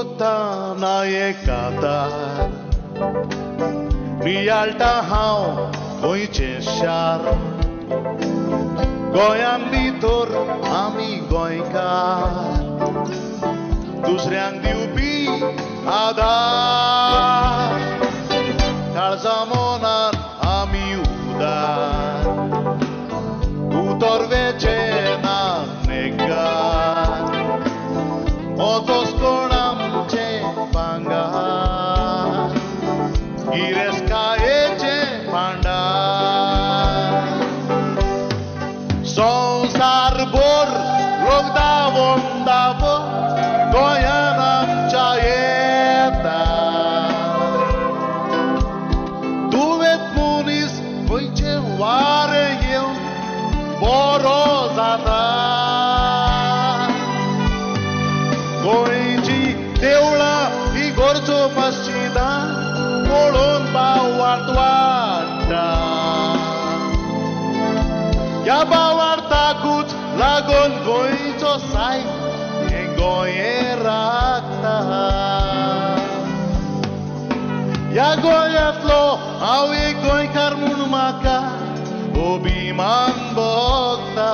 कोत्ताना एकातार नियाळटा हांव गोंयचें शार गोंयान भितर आमी गोंयकार दुसऱ्यांक दिवपी आदार काळजा मनान आमी उदार उतर वेचें ना नेकार मोजोस कोण आमचें भांगार गिरेस्तकायेचें भांडार संवसार भर लोक धांवोन धांवो गोंयान आमच्या येता दुवेत मनीस गोंयचें वारें घेवन बरो जाता गोंयची देवळां इगोर्जो मस्जिदां पळोवन भावार्थ वाडटा ह्या भावार्थाकूच लागून गोंयचो सायब हें गोंयें राखता ह्या गोंयांतलो हांव एक गोंयकार म्हूण म्हाका अभिमान भोगता.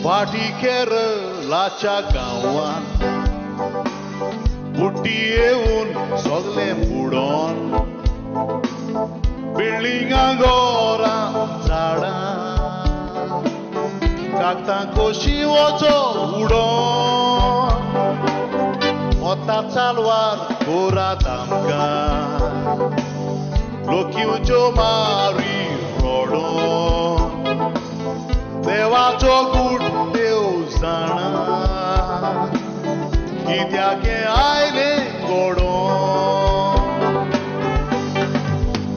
फाटी केरळाच्या गांवान बुड्डी येवन सगलें बुडोन बिल्डिंगां घरां झाडां कागदां कशी वचो उडोन वता चालवार कोरात आमकां लोक येवच्यो मारी रडोन देवाचो गूट देव जाणा कित्याक हें आयलें घडोन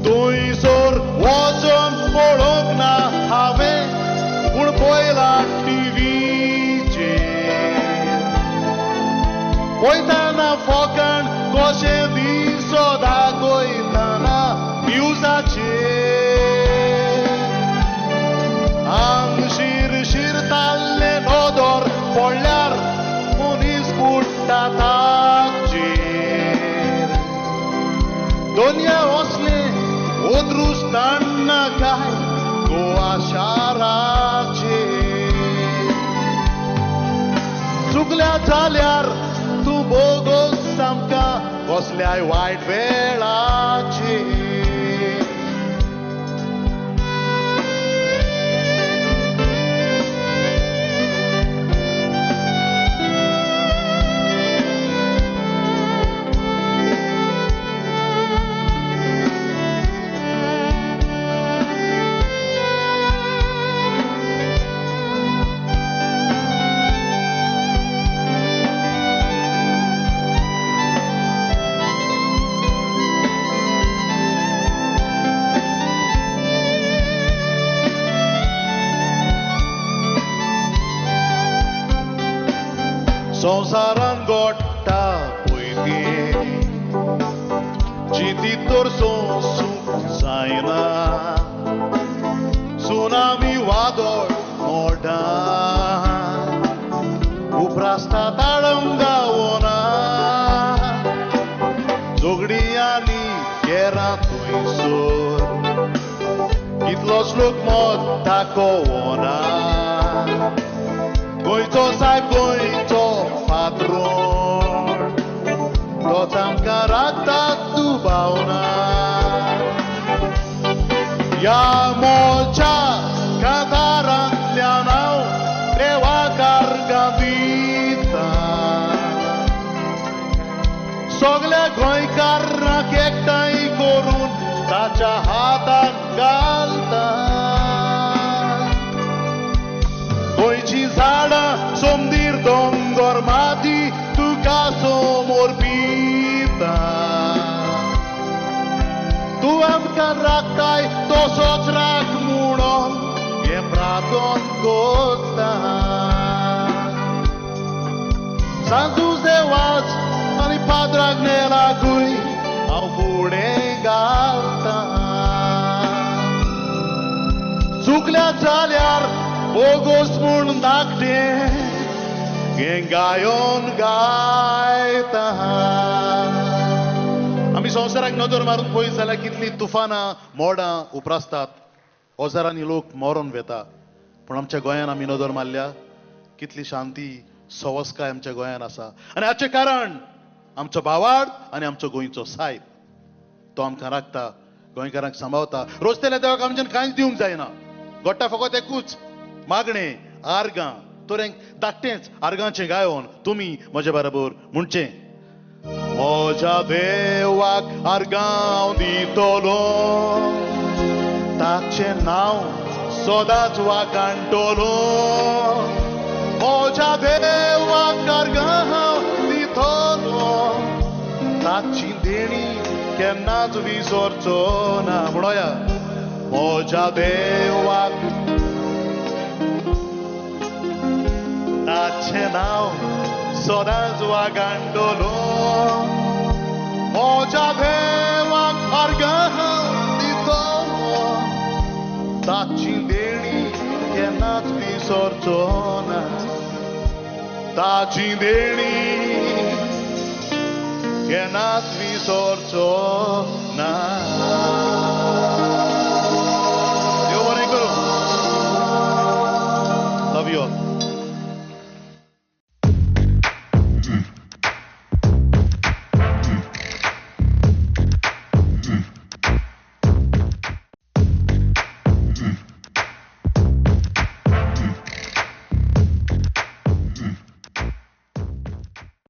थंयसर वचोन पळोवंक ना हांवें पूण पळयलां टिवीचेर पळयतना फकाण कशें दिसो दाखयतना न्युजाचेर आंग शिर शिरताल्लें नदर पडल्यार मनीस बुडटा ताचेर दोनया असलें अदृश्टान ना काय गोवा शाराचेर चुकल्या जाल्यार तूं बोगोस आमकां कसल्याय वायट वेळाचेर. संवसारान गोडटा पयलीं जिती तर सोंसूंक जायना सुनामी वादळ मोडां उप्रासता ताळंगावना झगडीं आनी केरां थंयसर कितलोच लोक मत्ता कवना गोंयचो सायब गोंयचो पात्रोण तोच आमकां राखता दुबावना ह्या मोच्या कातारांतल्यान हांव देवाक आर्गां दिता सगल्या गोंयकारांक एकठांय करून ताच्या हातान घालता. गोंयची झाडां सोमदीर दोंगर माती तुका समोर पिता. तूं आमकां राखताय तसोच राख म्हणून हें प्रार्थन करता. सांजुजे वाज आनी पाद्राक नेलाकूय हांव फुडें घालता. चुकल्या जाल्यार बोगोस म्हूण धाकटें हें गायोन गायता. आमी संवसाराक नदर मारून पळयत जाल्यार कितलीं तुफानां मोडां उप्रासतात, हजारांनी लोक मरोन वेता. पूण आमच्या गोंयान आमी नदर मारल्या कितली शांती सवस्काय आमच्या गोंयान आसा. आनी हाचें कारण आमचो भावार्थ आनी आमचो गोंयचो सायब. तो आमकां राखता, गोंयकारांक सांबाळता. रोजतेल्या देवाक आमच्यान कांयच दिवंक जायना, गोट्टा फकत एकूच मागणें आर्गां. तर धाकटेंच आर्गांचें गायोन तुमी म्हजे बरोबर म्हणचें, म्हज्या देवाक आर्गां दितलो, ताचें नांव सदांच वाखाणटलो. म्हज्या देवाक आर्गां दितलो, ताची देणी केन्नाच विसरचो ना. म्हणोया, म्हज्या देवाक ताचें नांव सदांच वाखाणटलो. म्हज्या देवाक आर्गां दितलो, ताची देणी केन्नाच विसरचो ना. ताची देणी केन्नाच विसरचो ना. देव बरें करूं. Love you all.